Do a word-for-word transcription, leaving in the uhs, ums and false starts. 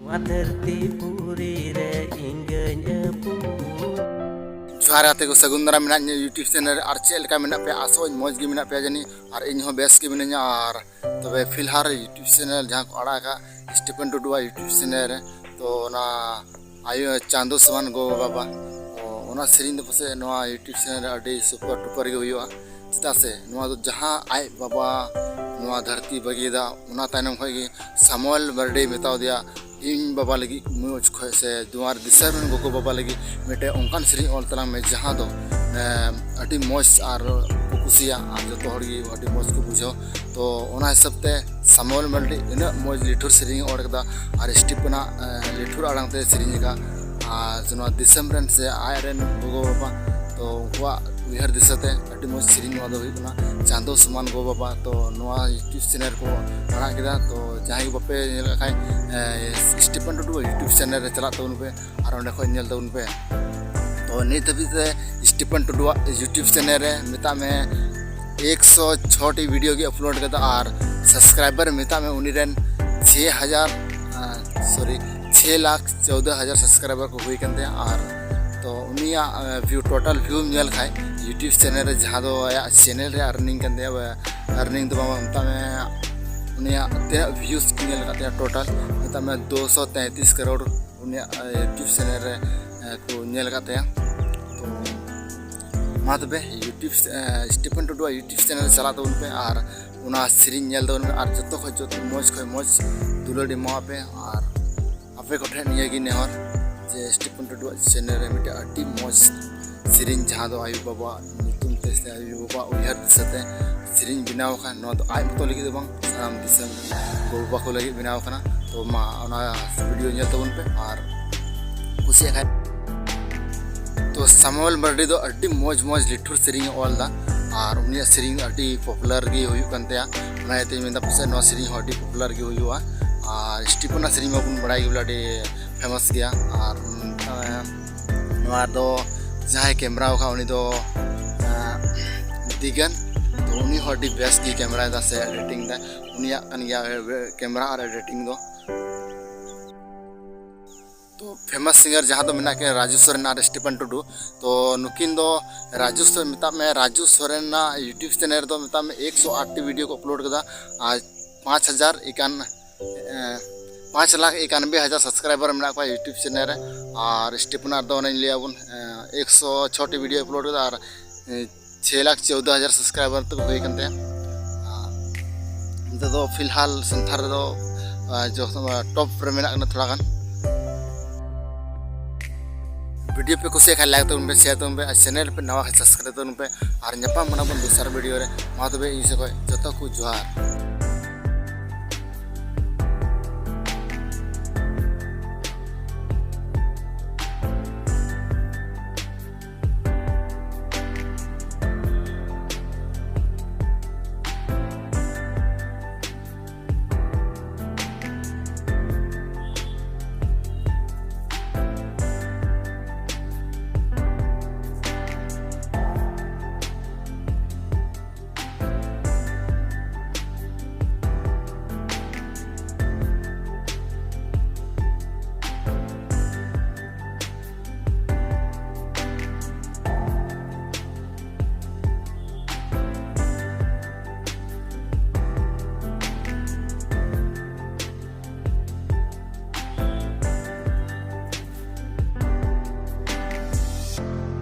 ᱱᱚᱣᱟ ᱫᱷᱟᱹᱨᱛᱤ ᱯᱩᱨᱤ ᱨᱮ ᱤᱧ ᱜᱟᱹᱧ ᱟᱹᱯᱩ᱾ ᱡᱚᱦᱟᱨ ᱜᱟᱛᱮ ᱠᱚ, ᱥᱟᱹᱜᱩᱱ ᱫᱟᱨᱟᱢ ᱢᱮᱱᱟᱜ ᱤᱧᱟᱹ YouTube ᱪᱮᱱᱮᱞ ᱨᱮ᱾ ᱟᱨ ᱪᱮᱫ ᱞᱮᱠᱟ ᱢᱮᱱᱟᱜ ᱯᱮᱭᱟ? ᱟᱥᱚᱜ ᱟᱹᱧ ᱢᱚᱡᱽ ᱜᱮ ᱢᱮᱱᱟᱜ ᱯᱮᱭᱟ ᱡᱟᱹᱱᱤᱡ, ᱟᱨ ᱤᱧ ᱦᱚᱸ ᱵᱮᱥ ᱜᱮ ᱢᱤᱱᱟᱹᱧᱟ᱾ ᱟᱨ ᱛᱚᱵᱮ ᱯᱷᱤᱞᱦᱟᱞ YouTube ᱪᱮᱱᱮᱞ ᱡᱟᱦᱟᱸ ᱠᱚ ᱟᱲᱟᱜ ᱟᱠᱟᱫ ᱥᱴᱤᱯᱮᱱ ᱴᱩᱰᱩᱣᱟᱜ YouTube ᱪᱮᱱᱮᱞ ᱨᱮ, ᱛᱚ ᱚᱱᱟ ᱟᱭᱳ ᱪᱟᱸᱫᱳ ᱥᱚᱢᱟᱱ ᱜᱚ ᱵᱟᱵᱟ, ᱛᱚ ᱚᱱᱟ ᱥᱮᱨᱮᱧ ᱫᱚ ᱯᱟᱥᱮᱡ ᱱᱚᱣᱟ YouTube ᱪᱮᱱᱮᱞ ᱨᱮ ᱟᱹᱰᱤ ᱥᱩᱯᱟᱨ ᱴᱩᱯᱟᱨ ᱜᱮ ᱦᱩᱭᱩᱜᱼᱟ᱾ ᱪᱮᱫᱟᱜ ᱥᱮ ᱱᱚᱣᱟ ᱫᱚ ᱡᱟᱦᱟᱸ ᱟᱡ ᱵᱟᱵᱟ ᱱᱚᱣᱟ ᱫᱷᱟᱹᱨᱛᱤ ᱵᱟᱹᱜᱤᱭᱮᱫᱟ, ᱚᱱᱟ ᱛᱟᱭᱱᱚᱢ ᱠᱷᱚᱱ ᱜᱮ ᱥᱟᱢᱩᱭᱮᱞ ᱢᱟᱨᱰᱤ ᱢᱮᱛᱟᱣ ᱫᱮᱭᱟ, "ᱤᱧ ᱵᱟᱵᱟ ᱞᱟᱹᱜᱤᱫ ᱢᱚᱡᱽ ᱠᱷᱚᱡ ᱥᱮ ᱱᱚᱣᱟ ᱫᱤᱥᱚᱢ ᱨᱮᱱ ᱜᱚᱜᱚ ᱵᱟᱵᱟ ᱞᱟᱹᱜᱤᱫ ᱢᱤᱫᱴᱮᱱ ᱚᱱᱠᱟᱱ ᱥᱮᱨᱮᱧ ᱚᱞ ᱛᱟᱞᱟᱝ ᱢᱮ, ᱡᱟᱦᱟᱸ ᱫᱚ, ᱮ, ᱟᱹᱰᱤ ᱢᱚᱡᱽ ᱟᱨ ᱠᱚ ᱠᱩᱥᱤᱭᱟᱜ ᱟᱨ ᱡᱚᱛᱚ ᱦᱚᱲ ᱜᱮ ᱟᱹᱰᱤ ᱢᱚᱡᱽ ᱠᱚ ᱵᱩᱡᱷᱟᱹᱣ᱾" ᱛᱚ ᱚᱱᱟ ᱦᱤᱥᱟᱹᱵ ᱛᱮ ᱥᱟᱢᱩᱭᱮᱞ ᱢᱟᱨᱰᱤ ᱩᱱᱟᱹᱜ ᱢᱚᱡᱽ ᱞᱤᱴᱷᱩᱨ ᱥᱮᱨᱮᱧ ᱮ ᱚᱞ ᱠᱮᱫᱟ, ᱟᱨ ᱥᱴᱤᱯᱮᱱᱟᱜ, ᱮ, ᱞᱤᱴᱷᱩᱨ ᱟᱲᱟᱝ ᱛᱮ ᱥᱮᱨᱮᱧ ᱟᱠᱟᱫ, ᱟᱨ ᱱᱚᱣᱟ ᱫᱤᱥᱚᱢ ᱨᱮᱱ ᱥᱮ ᱟᱡ ᱨᱮᱱ ᱜᱚᱜᱚ ᱵᱟᱵᱟ, ᱛᱚ ᱩᱱᱠᱩᱣᱟᱜ ᱩᱭᱦᱟᱹᱨ ᱫᱤᱥᱟᱹ ᱛᱮ ᱟᱹᱰᱤ ᱢᱚᱡᱽ ᱥᱮᱨᱮᱧ ᱱᱚᱣᱟ ᱫᱚ ᱦᱩᱭᱩᱜ ᱠᱟᱱᱟ ᱪᱟᱸᱫᱳ ᱥᱚᱢᱟᱱ ᱜᱚ ᱵᱟᱵᱟ᱾ ᱛᱚ ᱱᱚᱣᱟ YouTube ᱪᱮᱱᱮᱞ ᱠᱚ ᱟᱲᱟᱜ ᱠᱮᱫᱟ᱾ ᱛᱚ ᱡᱟᱦᱟᱸᱭ ᱜᱮ ᱵᱟᱯᱮ ᱧᱮᱞ ᱟᱠᱟᱫ ᱠᱷᱟᱡ, ᱮ, ᱥᱴᱤᱯᱮᱱ ᱴᱩᱰᱩᱣᱟᱜ YouTube ᱪᱮᱱᱮᱞ ᱨᱮ ᱪᱟᱞᱟᱜ ᱛᱟᱵᱚᱱ ᱯᱮ ᱟᱨ ᱚᱸᱰᱮ ᱠᱷᱚᱡ ᱧᱮᱞ ᱛᱟᱵᱚᱱ ᱯᱮ᱾ ᱛᱚ ᱱᱤᱛ ᱫᱷᱟᱹᱵᱤᱡ ᱛᱮ ᱥᱴᱤᱯᱮᱱ ᱴᱩᱰᱩᱣᱟᱜ YouTube ᱪᱮᱱᱮᱞ ᱨᱮ ᱢᱮᱛᱟᱜ ᱢᱮ ᱮᱠᱥᱚ ᱪᱷᱚᱴᱤ ᱵᱷᱤᱰᱤᱭᱳ ᱜᱮ ᱟᱯᱞᱳᱰ ᱠᱟᱫᱟ, ᱟᱨ ᱥᱟᱵᱥᱠᱨᱟᱭᱵᱟᱨ ᱢᱮᱛᱟᱜ ᱢᱮ ᱩᱱᱤ ᱨᱮᱱ ᱪᱷᱮ ᱦᱟᱡᱟᱨ, ᱟ, ᱥᱚᱨᱤ, ᱪᱷᱮ ᱞᱟᱠᱷ ᱪᱳᱫᱽᱫᱳ ᱦᱟᱡᱟᱨ ᱥᱟᱵᱥᱠᱨᱟᱭᱵᱟᱨ ᱠᱚ ᱦᱩᱭ ᱠᱟᱱ ᱛᱟᱭᱟ᱾ ᱟᱨ ᱛᱚ ᱩᱱᱤᱭᱟᱜ, ᱟ, ᱵᱷᱤᱭᱩ, ᱴᱳᱴᱟᱞ ᱵᱷᱤᱭᱩᱢ ᱧᱮᱞ ᱠᱷᱟᱡ YouTube ᱪᱮᱱᱮᱞ ᱨᱮ, ᱡᱟᱦᱟᱸ ᱫᱚ ᱟᱭᱟᱜ ᱪᱮᱱᱮᱞ ᱨᱮ ᱟᱨᱱᱤᱝ ᱠᱟᱱ ᱛᱟᱭᱟ, ᱟᱨᱱᱤᱝ ᱫᱚ ᱵᱟᱝ, ᱢᱮᱛᱟᱜ ᱢᱮ ᱩᱱᱤᱭᱟᱜ ᱛᱤᱱᱟᱹᱜ ᱵᱷᱤᱭᱩᱥ ᱠᱚ ᱧᱮᱞ ᱠᱟᱫ ᱛᱟᱭᱟ ᱴᱳᱴᱟᱞ, ᱢᱮᱛᱟᱜ ᱢᱮ ᱫᱩᱥᱚ ᱛᱮᱸᱛᱨᱤᱥ ᱠᱟᱨᱳᱲ ᱩᱱᱤᱭᱟᱜ, ᱟ, YouTube ᱪᱮᱱᱮᱞ ᱨᱮ, ᱟ, ᱠᱚ ᱧᱮᱞ ᱠᱟᱫ ᱛᱟᱭᱟ᱾ ᱛᱚ ᱢᱟ ᱛᱚᱵᱮ YouTube, ᱟ, ᱥᱴᱤᱯᱮᱱ ᱴᱩᱰᱩᱣᱟᱜ YouTube ᱪᱮᱱᱮᱞ ᱪᱟᱞᱟᱜ ᱛᱟᱵᱚᱱ ᱯᱮ ᱟᱨ ᱚᱱᱟ ᱥᱮᱨᱮᱧ ᱧᱮᱞ ᱛᱟᱵᱚᱱ ᱯᱮ, ᱟᱨ ᱡᱚᱛᱚ ᱠᱷᱚᱡ ᱡᱚᱛᱚ ᱢᱚᱡᱽ ᱠᱷᱚᱡ ᱢᱚᱡᱽ ᱫᱩᱞᱟᱹᱲ ᱮᱢᱟᱣᱟᱜ ᱯᱮ᱾ ᱟᱨ ᱟᱯᱮ ᱠᱚᱴᱷᱮᱱ ᱱᱤᱭᱟᱹ ᱜᱮ ᱱᱮᱦᱚᱨ ᱡᱮ ᱥᱴᱤᱯᱮᱱ ᱴᱩᱰᱩᱣᱟᱜ ᱪᱮᱱᱮᱞ ᱨᱮ ᱢᱤᱫᱴᱮᱡ ᱟᱹᱰᱤ ᱢᱚᱡᱽ ᱥᱮᱨᱮᱧ, ᱡᱟᱦᱟᱸ ᱫᱚ ᱟᱭᱳ ᱵᱟᱵᱟᱣᱟᱜ ᱧᱩᱛᱩᱢ ᱛᱮ ᱥᱮ ᱟᱭᱳ ᱵᱟᱵᱟᱣᱟᱜ ᱩᱭᱦᱟᱹᱨ ᱫᱤᱥᱟᱹ ᱛᱮ ᱥᱮᱨᱮᱧ ᱵᱮᱱᱟᱣ ᱟᱠᱟᱱ, ᱱᱚᱣᱟ ᱫᱚ ᱟᱡ ᱢᱚᱛᱚ ᱞᱟᱹᱜᱤᱫ ᱫᱚ ᱵᱟᱝ, ᱥᱟᱱᱟᱢ ᱫᱤᱥᱚᱢ ᱨᱮᱱ ᱜᱚ ᱵᱟᱵᱟ ᱠᱚ ᱞᱟᱹᱜᱤᱫ ᱵᱮᱱᱟᱣ ᱟᱠᱟᱱᱟ᱾ ᱛᱚ ᱢᱟ ᱚᱱᱟ ᱵᱷᱤᱰᱤᱭᱳ ᱧᱮᱞ ᱛᱟᱵᱚᱱ ᱯᱮ ᱟᱨ ᱠᱩᱥᱤᱭᱟᱜ ᱠᱷᱟᱡ᱾ ᱛᱚ ᱥᱟᱢᱩᱭᱮᱞ ᱢᱟᱨᱰᱤ ᱫᱚ ᱟᱹᱰᱤ ᱢᱚᱡᱽ ᱢᱚᱡᱽ ᱞᱤᱴᱷᱩᱨ ᱥᱮᱨᱮᱧ ᱮ ᱚᱞ ᱮᱫᱟ, ᱟᱨ ᱩᱱᱤᱭᱟᱜ ᱥᱮᱨᱮᱧ ᱟᱹᱰᱤ ᱯᱚᱯᱩᱞᱟᱨ ᱜᱮ ᱦᱩᱭᱩᱜ ᱠᱟᱱ ᱛᱟᱭᱟ᱾ ᱚᱱᱟ ᱤᱭᱟᱹᱛᱮᱧ ᱢᱮᱱᱫᱟ ᱯᱟᱥᱮᱡ ᱱᱚᱣᱟ ᱥᱮᱨᱮᱧ ᱦᱚᱸ ᱟᱹᱰᱤ ᱯᱚᱯᱩᱞᱟᱨ ᱜᱮ ᱦᱩᱭᱩᱜᱼᱟ᱾ ᱟᱨ ᱥᱴᱤᱯᱮᱱᱟᱜ ᱥᱮᱨᱮᱧ ᱢᱟᱵᱚᱱ ᱵᱟᱲᱟᱭ ᱜᱮ ᱵᱚᱞᱮ ᱟᱹᱰᱤ ᱯᱷᱮᱢᱟᱥ ᱜᱮᱭᱟ᱾ ᱟᱨ, ᱮᱸ, ᱱᱚᱣᱟ ᱫᱚ ᱡᱟᱦᱟᱸᱭ ᱠᱮᱢᱨᱟ ᱟᱠᱟᱫ ᱩᱱᱤ ᱫᱚ, ᱮᱸ, ᱫᱤᱜᱟᱱ᱾ ᱛᱚ ᱩᱱᱤ ᱦᱚᱸ ᱟᱹᱰᱤ ᱵᱮᱥ ᱜᱮ ᱠᱮᱢᱨᱟᱭ ᱫᱟ ᱥᱮ ᱮᱰᱤᱴᱤᱝ ᱫᱟᱭ᱾ ᱩᱱᱤᱭᱟᱜ ᱠᱟᱱ ᱜᱮᱭᱟ ᱠᱮᱢᱨᱟ ᱟᱨ ᱮᱰᱤᱴᱤᱝ ᱫᱚ᱾ ᱛᱚ ᱯᱷᱮᱢᱟᱥ ᱥᱤᱝᱜᱟᱨ ᱡᱟᱦᱟᱸ ᱫᱚ ᱢᱮᱱᱟᱜ ᱠᱤᱱᱟ ᱨᱟᱡᱩ ᱥᱚᱨᱮᱱ ᱟᱨ ᱥᱴᱤᱯᱷᱟᱱ ᱴᱩᱰᱩ, ᱛᱚ ᱱᱩᱠᱤᱱ ᱫᱚ ᱨᱟᱡᱩ ᱥᱚᱨᱮᱱ, ᱢᱮᱛᱟᱜ ᱢᱮ ᱨᱟᱡᱩ ᱥᱚᱨᱮᱱᱟᱜ YouTube ᱪᱮᱱᱮᱞ ᱨᱮᱫᱚ ᱢᱮᱛᱟᱜ ᱢᱮ ᱮᱠᱥᱚ ᱟᱴ ᱴᱤ ᱵᱷᱤᱰᱤᱭᱳ ᱠᱚ ᱟᱯᱞᱳᱰ ᱠᱟᱫᱟ ᱟᱨ ᱯᱟᱸᱪ ᱦᱟᱡᱟᱨ ᱮᱠᱟᱱ ᱯᱟᱸᱪ ᱞᱟᱠᱷ ᱮᱠᱟᱱᱵᱮ ᱦᱟᱡᱟᱨ ᱥᱟᱵᱥᱠᱨᱟᱭᱵᱟᱨ ᱢᱮᱱᱟᱜ ᱠᱚᱣᱟ YouTube ᱪᱮᱱᱮᱞ ᱨᱮ᱾ ᱟᱨ ᱥᱴᱤᱯᱷᱟᱱ ᱫᱚ ᱚᱱᱮᱧ ᱞᱟᱹᱭᱟᱵᱚᱱ ᱮᱠᱥᱚ ᱪᱷᱚᱴᱤ ᱵᱷᱤᱰᱤᱭᱳ ᱟᱯᱞᱳᱰ ᱠᱟᱫᱟ ᱟᱨ ᱪᱷᱮ ᱞᱟᱠᱷ ᱪᱳᱫᱽᱫᱳ ᱦᱟᱡᱟᱨ ᱥᱟᱵᱥᱠᱨᱟᱭᱵᱟᱨ ᱛᱟᱠᱚ ᱦᱩᱭ ᱠᱟᱱ ᱛᱟᱭᱟ᱾ ᱱᱤᱛᱚᱜ ᱫᱚ ᱯᱷᱤᱞᱦᱟᱞ ᱥᱟᱱᱛᱷᱟᱞ ᱨᱮᱫᱚ ᱴᱚᱯ ᱨᱮ ᱢᱮᱱᱟᱜ ᱠᱟᱱᱟ ᱛᱷᱚᱲᱟ ᱜᱟᱱ᱾ ᱵᱷᱤᱰᱤᱭᱳ ᱯᱮ ᱠᱩᱥᱤᱭᱟᱜ ᱠᱷᱟᱱ ᱞᱟᱭᱤᱠ ᱛᱟᱵᱚᱱ ᱯᱮ, ᱥᱮᱭᱟᱨ ᱛᱟᱵᱚᱱ ᱯᱮ ᱟᱨ ᱪᱮᱱᱮᱞ ᱯᱮ ᱱᱟᱣᱟ ᱠᱷᱟᱱ ᱥᱟᱵᱥᱠᱨᱟᱭᱤᱵ ᱛᱟᱵᱚᱱ ᱯᱮ᱾ ᱟᱨ ᱧᱟᱯᱟᱢ ᱠᱟᱱᱟ ᱵᱚᱱ ᱫᱚᱥᱟᱨ ᱵᱷᱤᱰᱤᱭᱳ ᱨᱮ᱾ ᱢᱟ ᱛᱚᱵᱮ ᱤᱧ ᱥᱮᱫ ᱠᱷᱚᱱ ᱡᱚᱛᱚ ᱠᱚ ᱡᱚᱦᱟᱨ᱾